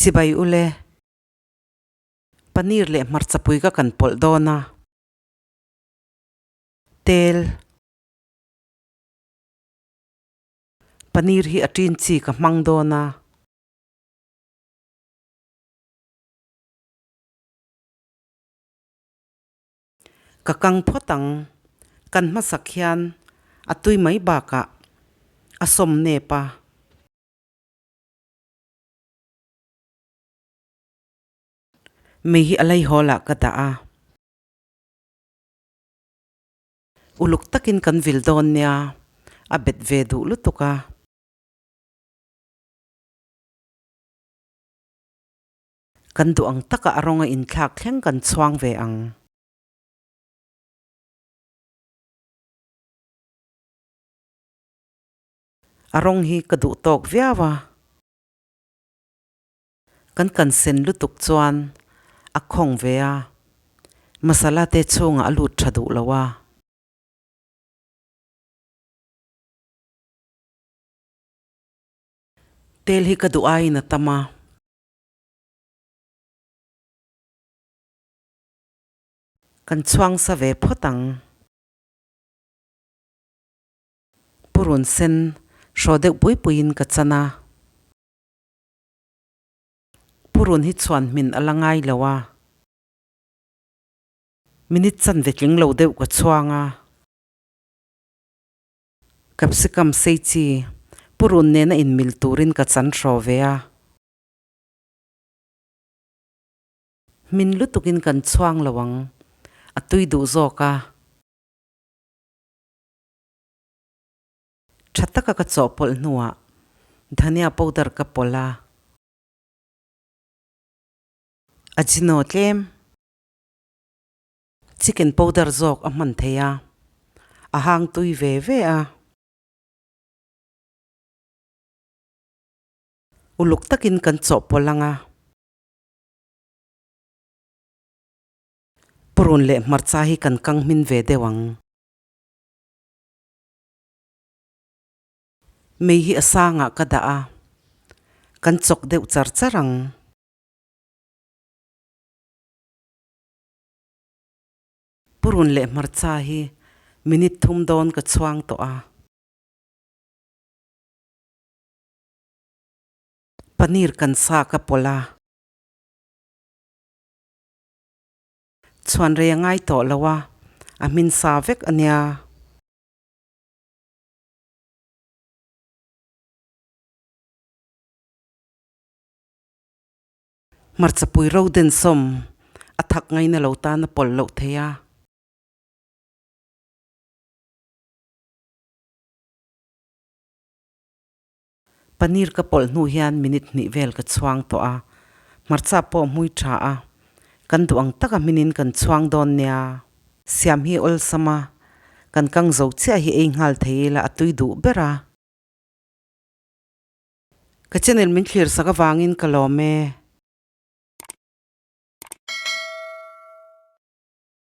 Chibai ule. Paneer leh hmarchapui ka kan pawlh dawn a. Tel. Paneer hi a ṭin chi ka hmang dawn a. Ka kang phawt ang. Kan hmasak hian a tui mai bakah a sawm nep a. Mei hi a laihawl ah ka dah a. Uluk takin kan vil dawn nia, a bet ve duh lutuk a. Kan duh ang taka a rawnga inthlak thleng kan chhuang ve ang. A rawng hi ka duh tawk viau a. Kan kan sen lutuk chuan a khawng ve a, masala te chhungah a lut tha duh lo a. Tel hi ka duh aiin a tam a. Kan chhuang sa ve phawt ang. Purun sen hraw deuh pui puiin ka chan a. Purun hi chhuan hmin a la ngai lo a. Minute chanve tling lo deuh ka chhuang a. Capsicum sei chi purun nena inmil turin ka chan hraw ve a. Hmin lutukin kan chhuang lo ang, a tui duh zawk a. Tha taka ka chawhpawlh hnuah dhania powder ka pawlh a. Ajino tlem. Chicken powder zawk a hman thei a, a hang tui ve ve a. Uluk takin kan chawhpawlh ang a. Purun leh hmarcha hi kan kang hmin ve deuh ang. Mei hi a sangah ka dah a, kan chawk deuh char char ang. Purun leh hmarcha hi minute thum dawn ka chhuang tawh a. Paneer kan sa ka pawlh a. Chhuan rei a ngai tawh lo a, a hmin sa vek a nia. Hmarchapui ro den sawm a thak ngaina lo tan a pawlh loh thei a. Paneer ka pawlh hnu hian minute hnih vel ka chhuang tawh a, hmarcha pawh hmui tha a, kan duh ang taka hminin kan chhuang dawn nia. Siam hi awlsam a, kan kang zo chiah hi ei nghal thei ila a tui duh ber a. Ka channel min thlir sak avangin ka lawm e.